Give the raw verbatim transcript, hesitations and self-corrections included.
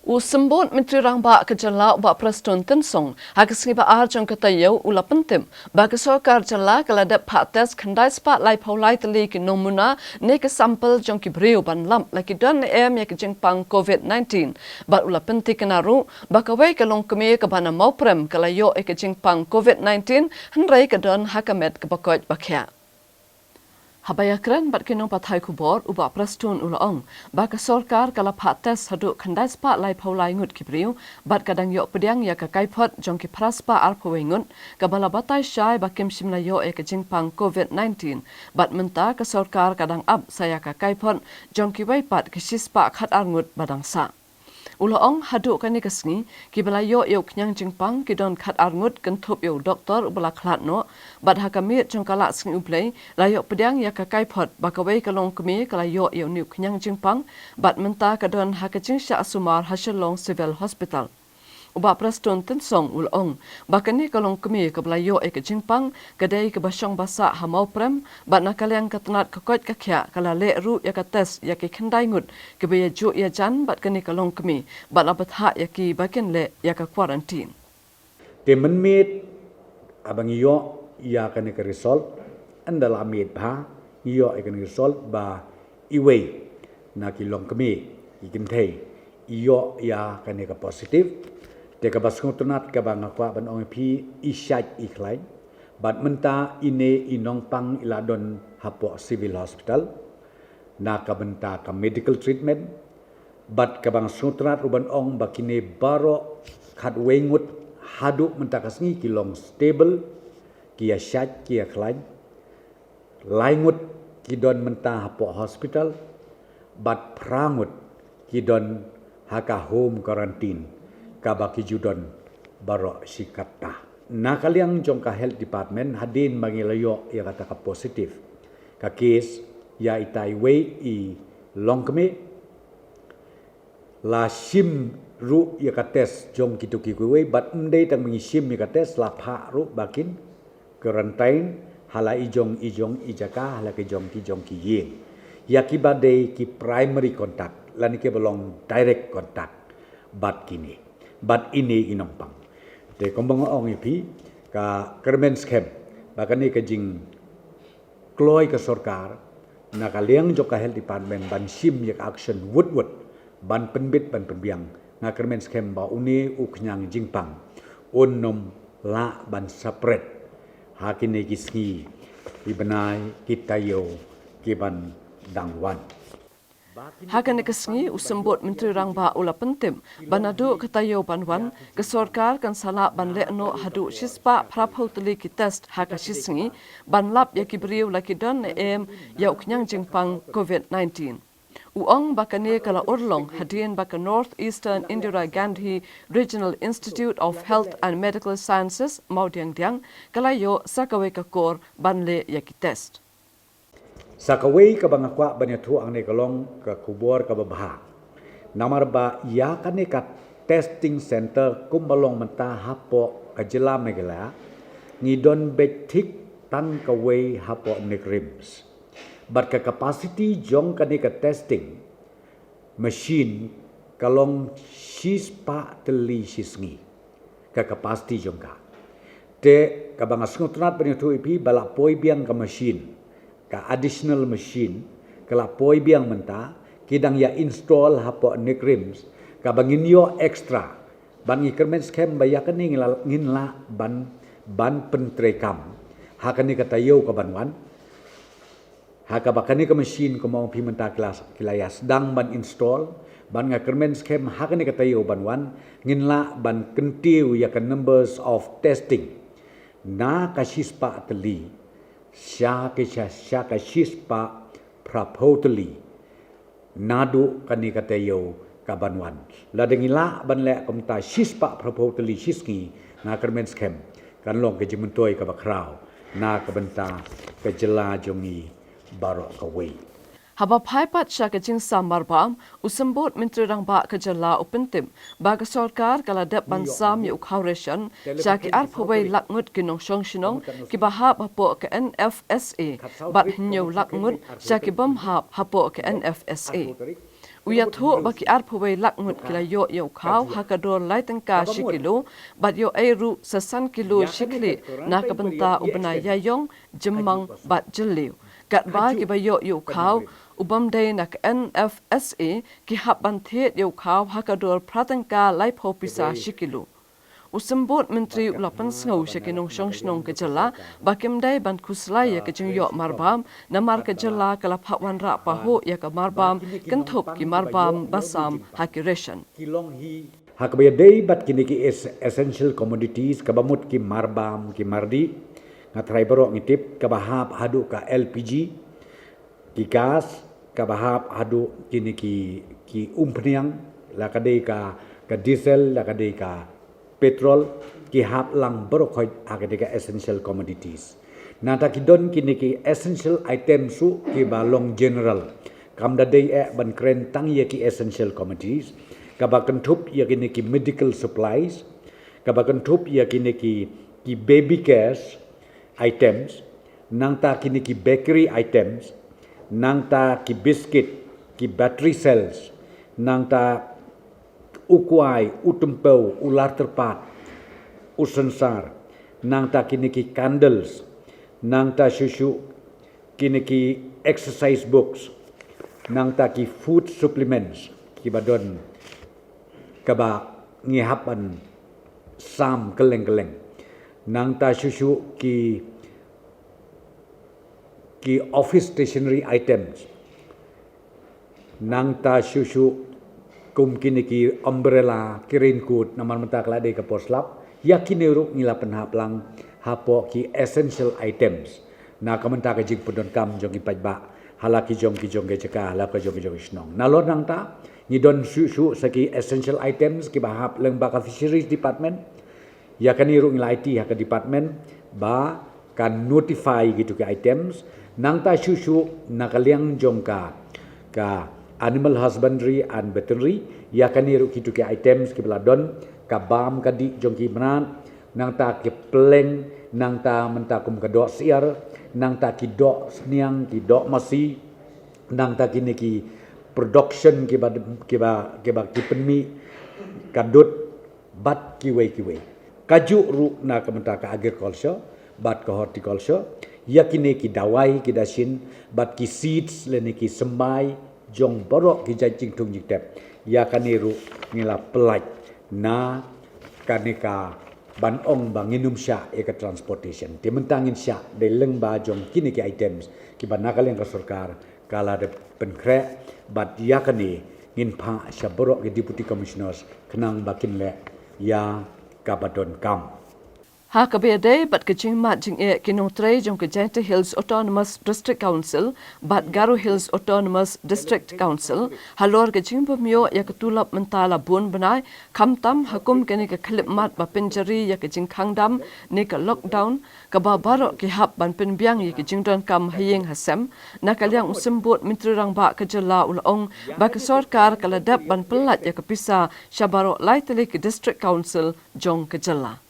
U Symbud Myntri Rangbah ka jylla u Bah Prestone Tynsong, ha ka sngi ba ar jong ka taïew u la pyntip ba ka sorkar jylla ka la dep phah test khyndai spah laiphew lai tylli ki nongmuna ne ka sample jong ki briew ban lap la ki don ne em ïa ka jingpang covid nineteen. Bad u la pyntikna ruh ba kawei ka longkmie kaba na Mawprem ka la ïoh ïa ka jingpang covid nineteen, hynrei ka don ha ka met kaba koit ba khiah. Haba ïakren bad ki nongpathai khubor, u Bah Prestone u la ong ba ka sorkar ka la phah test haduh khyndai spah laiphew lai ngut ki briew, bad ka dang ïoh pdiang ïa ka kaiphod jong ki phra spah arphew wei ngut kaba la batai shai ba kim shym la ïoh ïa ka jingpang covid nineteen. Bad mynta ka sorkar ka dang ap sa ïa ka kaiphod jong kiwei pat ki shi spah khat ar ngut ba dang sah. U la ong haduh kane ka sngi, kiba la ïoh ïa u khñiang jingpang ki don khat ar ngut, kynthup ïa u doktor uba la khlad noh. Bad ha ka miet jong ka Laisngi U Blei la ïoh pdiang ïa ka kaiphod ba kawei ka longkmie ka la ïoh ïa une u khñiang jingpang, bad mynta ka don ha ka jingshah sumar ha Shillong Civil Hospital. U Bah Prestone Tynsong u la ong ba kane ka longkmie kaba la ïoh ïa ka jingpang ka dei kaba shong ba sah ha Mawprem, bad na ka liang ka tnat ka koit ka khiah ka la leh ruh ïa ka test ïa ki khyndai ngut kiba ïajuh ïajan bad kane ka longkmie, bad la bthah ïa ki ba kin leh ïa ka quarantine. Te mynmiet haba ngi ïoh ïa kane ka result, ynda la miet bha, ngi ïoh ïa kane ka result ba iwei na ki longkmie, ki kynthei, i ïoh ïa kane ka positive. Te kaba sngewtynnat kaba nga kwah ban ong ïa phi, i shait i khlaiñ. Bad mynta ine i nongpang i la don hapoh Civil Hospital na ka bynta ka medical treatment. Bad kaba nga sngewtynnat ruh ban ong ba kine baroh khatwei ngut haduh mynta ka sngi ki long stable, ki ïa shait ki ïa khlaiñ. Lai ngut ki don mynta hapoh hospital, bad phra ngut ki don ha ka home quarantine, kaba ki ju don baroh shi katta. Na ka liang jong ka health department, hadien ba ngi la ïoh ïa kata ka positive ka case ïa ita iwei i longkmie, la shim ruh ïa ka test jong kito kiwei, bad ym dei tang ba ngi shim ïa ka test, la phah ruh ba kin quarantine ha la i jong i jong i jaka, ha la ki jong ki jong ki ïing, ïa kiba dei ki primary contact lane kiba long direct contact bad kine, bad ine i nongpang. Te kumba nga ong ïa phi, ka kyrmen skhem ba kane ka jing kloi ka sorkar na ka liang jong ka health department ban shim ïa ka action wut wut ban pynbit ban pynbiang. Nga kyrmen skhem ba une u khñiang jingpang un nym lah ban spread ha kine ki sngi, ki bnai, ki taïew ki ban dang wan. Ha kane ka sngi, u Symbud Myntri Rangbah u la pyntip ba naduh ka taïew ban wan, ka sorkar kan sa lah ban leh noh haduh shispah phraphew tylli ki test ha ka shi sngi, ban lap ïa ki briew la ki don ne em ïa u khñiang jingpang covid nineteen. U ong ba kane ka la urlong hadien ba ka North Eastern Indira Gandhi Regional Institute of Health and Medical Sciences, Mawdiangdiang, ka la ïoh sa kawei ka kor ban leh ïa ki test. Sa kawei kaba nga kwah ban ïathuh hangne ka long ka khubor kaba bha. Namar ba ïa kane ka testing center kumba long mynta hapoh ka jylla Meghalaya, ngi don beit thik tang kawei hapoh NEIGRIHMS. Bad ka capacity jong kane ka testing machine ka long shispah tylli shi sngi ka capacity jong ka. Te kaba nga sngewtynnat ban ïathuh ïa phi ba la poi biang ka machine, ka additional machine, ka la poi biang mynta, ki dang ïa install hapoh NEIGRIHMS, kaba ngin ïoh extra. Ban ngi kyrmen skhem ba ïa kane ngin lah, ngin lah ban, ban pyntreikam ha kane ka taïew ka ban wan. Ha kaba kane ka machine kumba ong phi mynta ki la, ki la ïa sdang ban install, ban nga kyrmen skhem ha kane ka taïew ban wan, ngin lah ban kyntiew ïa ka numbers of testing na ka shispah tylli sha ka, sha, sha ka shispah phraphew tylli naduh kane ka taïew ka ban wan. Lada ngi lah ban leh kumta shispah phraphew tylli shi sngi, nga kyrmen skhem kan long ka jingmyntoi kaba khraw na ka bynta ka jylla jong ngi baroh kawei. Haba phai pat sha ka jingsam marbam, u Symbud Myntri Rangbah ka jylla u pyntip ba ka sorkar ka la dep ban sam ïa u khaw ration sha ki arphew wei lak ngut ki nongshong shnong kiba hap hapoh ka NFSA, bad hynñiew lak ngut sha ki bym hap hapoh ka NFSA. U ïathuh ba ki arphew wei lak ngut ki la ïoh ïa u khaw ha ka dor lai tyngka shi kilo, bad ïoh ei ruh sa san kilo shi khlieh na ka bynta u bnai ïaïong, jymmang bad jylliew. Katba kiba ïoh ïa u khaw u bym dei na ka N F S A ki hap ban thied ïa u khaw ha ka dor phra tyngka laiphew pisa shi kilo. U Symbud Myntri u la pynsngew sha ki nongshong shnong ka jylla ba kim dei ban khuslai ïa ka jingïoh marbam, namar ka jylla ka la phah wanrah pahuh ïa ka marbam kynthup ki marbam ba sam ha ki ration. Ha kaba ïadei bad kine ki es-, essential commodities, kaba mut ki marbam, ki mardih, nga tharai baroh ngi tip, kaba hap haduh ka L P G, ki gas, kaba hap haduh kine ki, ki umphniang, la ka dei ka, ka diesel, la ka dei ka petrol, ki hap lang baroh khoit ha kine ki essential commodities. Nangta ki don kine ki essential items ruh kiba long general. Kam da dei eh ban kren tang ïa ki essential commodities, kaba kynthup ïa kine ki medical supplies, kaba kynthup ïa kine ki, ki baby cares items, nangta kine ki bakery items, nangta ki biscuit, ki battery cells, nangta u kwai, u tympew, u lar tyrpad, u synsar, nangta kine ki candles, nangta shuh shuh kine ki exercise books, nangta ki food supplements, kiba don kaba ngi hap ban sam kylleng kylleng. Nangta shuh shuh ki, ki office stationery items. Nangta shuh shuh kum kine ki umbrella, ki raincoat, namar mynta ka la dei ka por slap. Ïa kine ruh ngi la pynhap lang hapoh ki essential items na ka bynta ka jingpyndonkam jong ki paidbah ha la ki jong ki jong ki jaka, ha la ka jong ki jong ki shnong. Nalor nangta ngi don shuh shuh sa ki essential items kiba hap lyngba ka Fisheries Department. Ïa kane ruh ngi la aiti ha ka department ba kan notify kito ki items. Nangta shuh shuh na ka liang jong ka, ka Animal Husbandry and Veterinary, ïa kane ruh kito ki items kiba la don, ka bam ka dih jong ki mrad, nangta ki pleng, nangta mynta kum ka doh syiar, nangta ki doh sniang, ki doh masi, nangta kine ki production kiba, kiba, kiba ki pynmih, ka dud, bad kiwei kiwei. Kajuh ruh na ka bynta ka agriculture bad ka horticulture, ïa kine ki dawai ki dashin bad ki seeds lane ki symbai jong baroh ki jait jingthung jingtep. Ïa kane ruh ngi la pyllait na kane ka ban ong ba ngin ym shah ïa ka transportation. Te mynta ngin shah dei lyngba jong kine ki items kiba na ka liang ka sorkar ka la dep pynkhreh, bad ïa kane ngin phah sha baroh ki Deputy Commissioners khnang ba kin leh ïa kaba donkam. Ha kaba ïadei bad ka jingmad jingeh ki nongtrei jong ka Jaintia Hills Autonomous District Council bad Garo Hills Autonomous District Council halor ka jingbym ïoh ïa ka tulop mynta la bun bnai, khamtam ha kum kane ka khyllipmat ba pynjari ïa ka jingkhang dam ne ka lockdown, kaba baroh ki hap ban pynbiang ïa ka jingdonkam ha ïing ha sem, na ka liang u Symbud Myntri Rangbah ka jylla u la ong ba ka sorkar ka la dep ban pyllait ïa ka pisa sha baroh lai tylli ki District Council jong ka jylla.